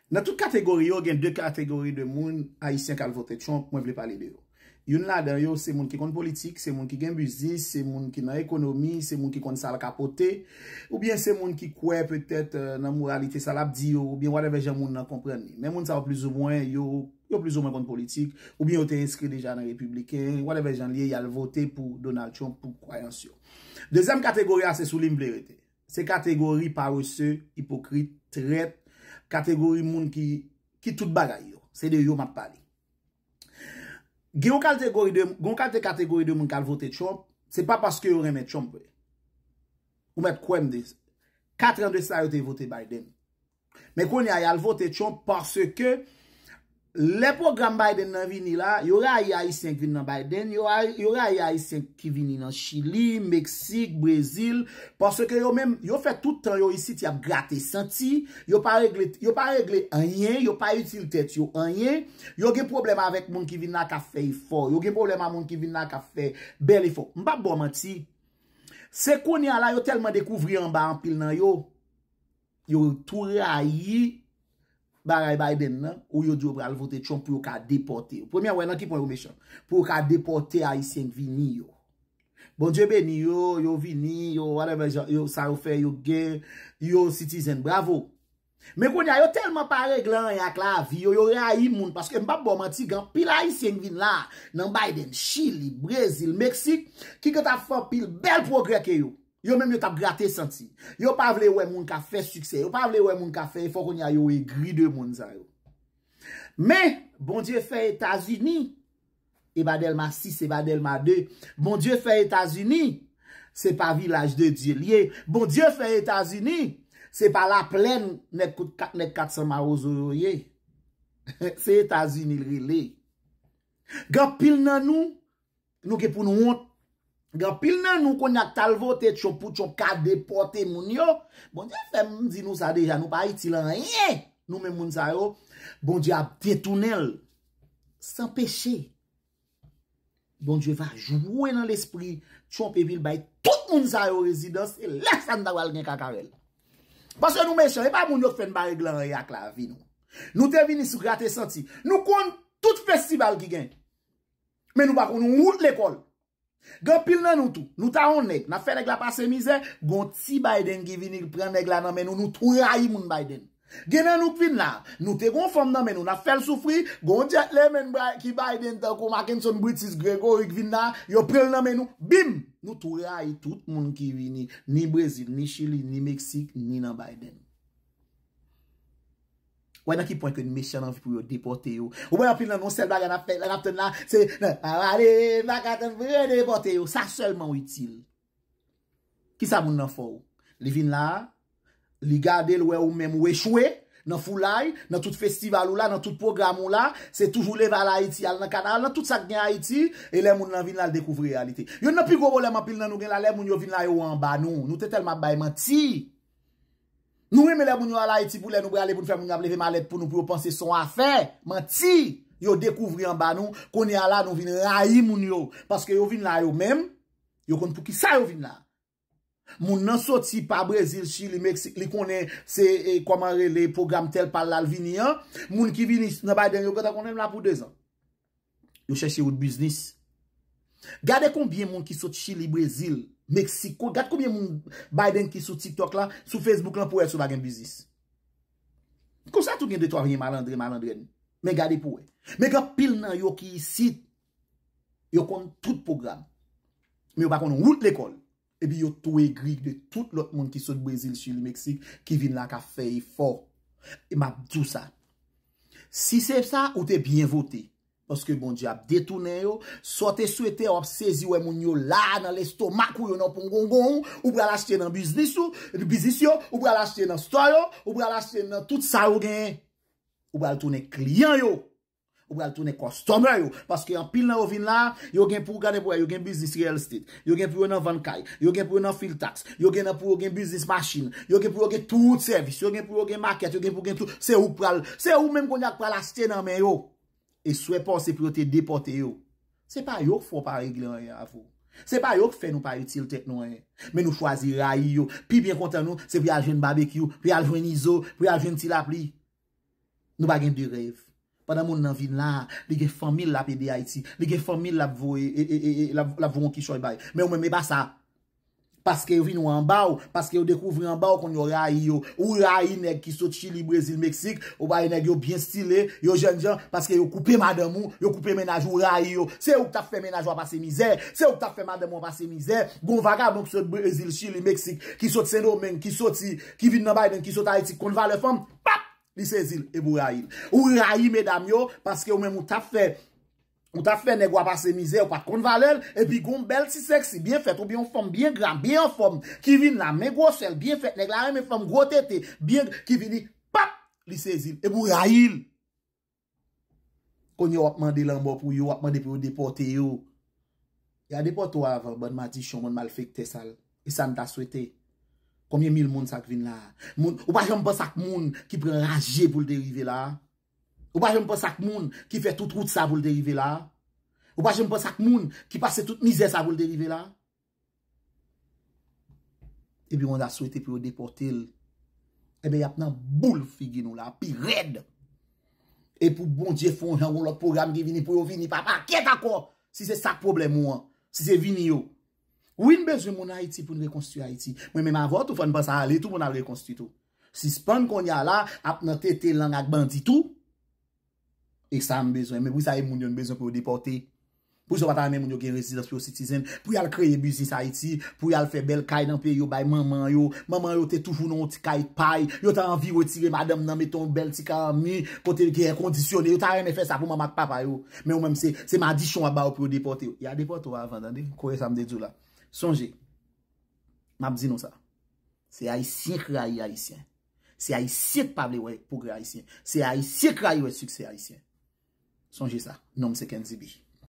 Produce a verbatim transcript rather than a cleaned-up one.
Nan tout kategori yo, gen de kategori de moun ayisyen k al vote Trump, mwen vle pale de yo. Youn ladan yo, se moun ki konn politik, se moun ki gen biznis, se moun ki nan ekonomi, se moun ki konn sa l ka pote, oubyen se moun ki kwè petèt, euh, nan moralite sa l ap di yo, oubyen whatever jan moun nan konprann li. Men moun sa yo plizoumwen, yo, yo plizoumwen konn politik, oubyen yo te enskri deja nan Repibliken, whatever jan l ye, y al vote pou Donald Trump pou kwayans yo. Dezyèm kategori a, se sou li m vle rete. Se kategori parese, ipokrit, trèt, kategori moun ki, ki tout bagay yo. Se de yo m ap pale. Gen yon kategori de, gen yon kalite kategori de moun k al vote Trump, se pa paske yo renmen Trump vre. Ou mèt kwè m de, kat an de sa yo te vote Biden. Men kounye a, y al vote Trump paske lè pwogram Biden nan vini la, yo rayi Ayisyen k vin nan Biden, yo, a- yo rayi Ayisyen ki vini nan Chili, Meksik, Brezil, paske yo menm, yo fè tout tan yo isit, y ap grate santi, yo pa regle, yo pa regle anyen, yo pa itil tèt yo anyen, yo gen pwoblèm avèk moun ki vin la k ap fè efò, yo gen pwoblèm a moun ki vin la k ap fè bèl efò. M p ap ba w manti, se kounye a la yo tèlman dekouvri anba anpil nan yo, yo tou rayi bagay Biden nan, ou yo di yo pral vote Trump pou yo ka depòte yo. Premye, wè nan ki pwen yo mechan. Pou yo ka depòte Ayisyen k vini yo. Bondye beni yo, yo vini, yo whatever, jan- yo, sa yo fè, yo gen, yo citizen. Bravo. Men kounye a, yo tèlman pa regle anyen ak lavi yo, yo rayi moun, paske m p ap ba w manti, gen anpil Ayisyen k vin la, nan Biden, Chili, Brezil, Meksik, ki gentan ap fè anpil bèl pwogrè ke yo. Yo menm yo t ap grate santi. Yo pa vle wè moun k ap fè siksè. Yo pa vle wè moun k ap fè efò, kounye a yo egri de moun sa yo. Men, Bondye fè Etazini, e pa Dèlma sis, e pa Dèlma de. Bondye fè Etazini, se pa Vilaj de Dye l ye. Bondye fè Etazini, se pa Laplèn, nèg kout kat, nèg kat san mawozo yo ye. Se Etazini l rele. Gen anpil nan nou, nou gen pou nou wont. Gen anpil nan nou kounye a k t al vote Trump pou Trump ka depòte moun yo. Bondye fè m di nou sa deja, nou pa itil anyen. Nou menm moun sa yo, Bondye ap detounen l san peche. Bondye va jwe nan lespri Trump epi l bay tout moun sa yo rezidans, e lè sa n ta pral gen kaka avè l. Paske nou mechan, e pa moun yo k fè n pa regle anyen ak lavi nou. Nou te vini sou grate santi. Nou konn tout festival ki gen. Men nou pa konn wout lekòl. Gen anpil nan nou tou. Nou ta yon nèg. N ap fè nèg la pase mizè. Gon ti Biden ki vini pran nèg la nan men nou. Nou tou rayi moun Biden. Gen nan nou k vin la. Nou te gon fanm nan men nou. N ap fè l soufri. Gon djèt le men ki Biden tankou Mackenson Britis Gregory k vin la. Yo pran l nan men nou. Bim! Nou tou rayi tout moun ki vini. Ni Brezil, ni Chili, ni Meksik, ni nan Biden. Wè nan ki pwen ke n mechan nan vi pou yo depòte yo. Ou wè anpil nan nou sèl bagay n ap fè, n ap tann la, se nan pa pale, pa ka tann pou yo depòte yo. Sa sèlman w itil. Kisa moun nan fè w? Li vin la, li gade l wè ou menm ou echwe nan foulay, nan tout festival ou la, nan tout pwogram ou la, se toujou leve al Ayiti, al nan kanal, nan tout sa k gen Ayiti, e lè moun nan vin la, l dekouvri reyalite. Youn nan pi gwo pwoblèm anpil nan nou gen la, lè moun yo vin la, yo anba nou. Nou te tèlman ap bay manti. Nou renmen lè moun yo al Ayiti pou lè nou prale pou n fè moun yo ap leve malèt pou nou pou yo panse se yon afè. Manti! Yo dekouvri anba nou, kounye a la nou vin rayi moun yo. Paske yo vin la yo menm, yo konn poukisa yo vin la. Moun nan soti pa Brezil, Chili, Meksik, li konnen se e, kòman rele pwogram tèl pa l la l vini an. Moun ki vini nan Biden yo gentan konnen l la pou dezan. Yo chèche wout biznis. Gade konbyen moun ki sot Chili, Brezil, Meksiko. Gad konbyen moun Biden ki sou TikTok la, sou Facebook lan pou wè si w pa gen biznis. Konsa tou gen de twa vyen malandren, malandrèn. Men gade pou wè. Men gen anpil nan yo ki isit. Yo konn tout pwogram. Men yo pa konn wout lekòl. Epi yo tou egri de tout lòt moun ki sot Brezil, Chili, Meksik, ki vin la k ap fè efò. E m ap di w sa. Si se sa, ou te byen vote. Paske Bondye ap detounen yo. Sa w te swete, w ap sezi wè moun yo la nan lestomak ou, yo nan pongongon ou, ou pral achte nan biznis ou, biznis yo, ou pral achte nan store yo, ou pral achte nan tout sa yo genyen. Ou pral tounen kliyan yo. Ou pral tounen customer yo. Paske anpil nan yo vin la, yo gen pou gade pou wè, yo gen biznis real estate. Yo gen pou yo nan vann kay. Yo gen pou yo nan fil taks. Yo gen nan pou yo gen biznis machin. Yo gen pou yo gen tout sèvis. Yo gen pou yo gen makèt. Yo gen pou gen tout. Se ou k pral, se ou menm kounye a k pral achte nan men yo. E swè pa w se pou yo te depòte yo. Se pa yo k fè w pa regle anyen avè w. Se pa yo k fè nou pa itil tèt nou anyen. Men nou chwazi rayi yo. Pi byen kontan nou, se pou y al jwenn Babekyou, pou y al jwenn Izo, pou y al jwenn Ti Lapli. Nou pa gen de rèv. Pandan moun nan vin la, li gen fanmi l l ap ede Ayiti. Li gen fanmi l l ap voye, e, e, e, e, l ap, l ap voye yon kichòy bay. Men ou menm, e pa sa. Paske yo vin wè anba w, paske yo dekouvri anba w, konn yo rayi yo. Ou rayi nèg ki sot Chili, Brezil, Meksik, ou rayi nèg yo byen stile, yo jènjan, paske yo koupe madanm ou, yo koupe mennaj ou, ou rayi yo. Se ou k t ap fè mennaj ou a pase mizè, se ou k t ap fè madanm ou a pase mizè. Gon vagabon ki sot Brezil, Chili, Meksik, ki sot Sendomeng, ki soti, ki vin nan Biden, ki sot Ayiti, konn valè fanm, pap! Li sezi l, epi ou rayi l. Ou rayi medam yo, paske ou menm ou t ap fè, ou t ap fè nèg ou a pase mizè, ou pa t konn valè l, epi gon bèl ti sèksi, byen fèt, oubyen yon fanm byen gra, byen anfòm, ki vin la, men gwosè l, byen fèt, nèg la renmen fanm gwo tete, byen, ki vini, pap, li sezi l, epi ou rayi l. Kounye a w ap mande lanmò pou yo, w ap mande pou yo depòte yo. Y a depòte w avan, bann madichon, bann malfektè sal. E sa n ta swete. Konbyen mil moun sa k vin la a? Moun, ou pa janm panse ak moun ki pran raje pou l te rive la a? Ou pa janm panse ak moun ki fè tout wout sa pou l te rive la a? Ou pa janm panse ak moun ki pase tout mizè sa pou l te rive la a? Epi moun ta swete pou yo depòte l. Ebyen, y ap nan boul figi nou la, pi rèd. E pou Bondye fè yon jan, yon lòt pwogram ki vini pou yo vini pa pakèt ankò. Si se sa k pwoblèm ou an, si se vini yo. Wi, n bezwen moun Ayiti pou n rekonstwi Ayiti. Mwen menm avè w tou, fò n panse ale tou pou n al rekonstwi tou. Sispann kounye a la ap nan tete lang ak bandi tou. E sa m bezwen. Men pou sa e moun yo n bezwen pou yo depòte. Pou sa w pa ta renmen moun yo gen rezidans pou yo citizen. Pou y al kreye biznis Ayiti. Pou y al fè bèl kay nan peyi yo bay manman yo. Manman yo te toujou nan yon ti kay pay. Yo ta anvi retire madanm nan, mete yon bèl ti kay an mi. Kote gen èkondisyone. Yo ta renmen fè sa pou manman ak papa yo. Men ou menm se, se madichon w ap ba yo pou yo depòte yo. Y a depòte w avan, tande. Koute sa m te di w la. Sonje. M ap di nou sa. Se Ayisyen k rayi Ayisyen. Se Ayisyen k pa vle wè pwogrè Ayisyen. Se Ayisyen k rayi wè siksè Ayisyen. Sonje sa. Non m se Kendy B.